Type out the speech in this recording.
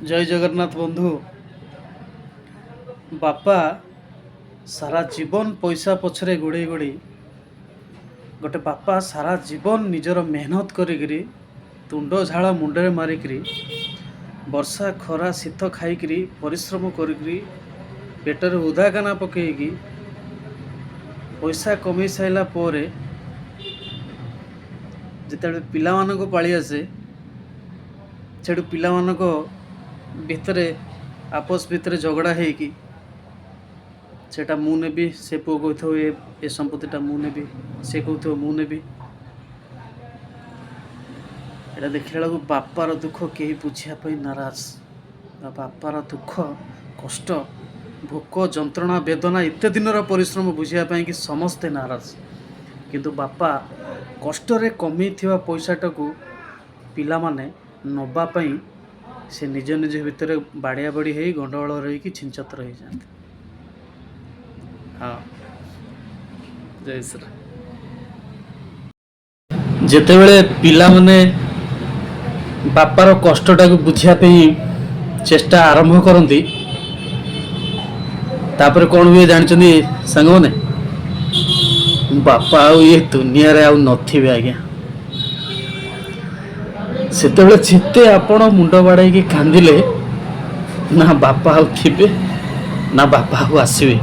ଜୟ ଜଗନ୍ନାଥ ବନ୍ଧୁ। ବାପା ସାରା ଜୀବନ ପଇସା ପଛରେ ଗୋଡ଼େଇ ଗୋଡ଼େଇ, ଗୋଟେ ବାପା ସାରା ଜୀବନ ନିଜର ମେହନତ କରିକିରି, ତୁଣ୍ଡ ଝାଳ ମୁଣ୍ଡରେ ମାରିକିରି, ବର୍ଷା ଖରା ଶୀତ ଖାଇକିରି, ପରିଶ୍ରମ କରିକିରି, ପେଟରେ ଓଦାକନା ପକେଇକି ପଇସା କମେଇ ସାରିଲା ପରେ ଯେତେବେଳେ ପିଲାମାନଙ୍କୁ ପାଳି ଆସେ, ସେଠୁ ପିଲାମାନଙ୍କ ଭିତରେ ଆପୋସ ଭିତରେ ଝଗଡ଼ା ହେଇକି ସେଟା ମୁଁ ନେବି, ସେ ପୁଅ କହୁଥିବ ଏ ସମ୍ପତ୍ତିଟା ମୁଁ ନେବି, ସେ କହୁଥିବ ମୁଁ ନେବି। ଏଇଟା ଦେଖିଲା ବେଳକୁ ବାପାର ଦୁଃଖ କେହି ବୁଝିବା ପାଇଁ ନାରାଜ। ବାପାର ଦୁଃଖ, କଷ୍ଟ, ଭୋକ, ଯନ୍ତ୍ରଣା, ବେଦନା, ଏତେ ଦିନର ପରିଶ୍ରମ ବୁଝିବା ପାଇଁ କି ସମସ୍ତେ ନାରାଜ। କିନ୍ତୁ ବାପା କଷ୍ଟରେ କମେଇଥିବା ପଇସାଟାକୁ ପିଲାମାନେ ନେବା ପାଇଁ ସେ ନିଜ ନିଜ ଭିତରେ ବାଡ଼ିଆ ବାଡ଼ି ହେଇ, ଗଣ୍ଡଗୋଳ ରହିକି ଛିନଛତ୍ର ହେଇଯାଆନ୍ତି। ହଁ, ଜୟ ଶ୍ରୀ। ଯେତେବେଳେ ପିଲାମାନେ ବାପାର କଷ୍ଟଟାକୁ ବୁଝିବା ପାଇଁ ଚେଷ୍ଟା ଆରମ୍ଭ କରନ୍ତି, ତାପରେ କ'ଣ ହୁଏ ଜାଣିଛନ୍ତି ସାଙ୍ଗମାନେ? ବାପା ଆଉ ଇଏ ଦୁନିଆରେ ଆଉ ନଥିବେ ଆଜ୍ଞା। ସେତେବେଳେ ଯେତେ ଆପଣ ମୁଣ୍ଡ ବାଡ଼େଇକି କାନ୍ଦିଲେ, ନା ବାପା ଆଉ ଥିବେ, ନା ବାପା ଆଉ ଆସିବେ।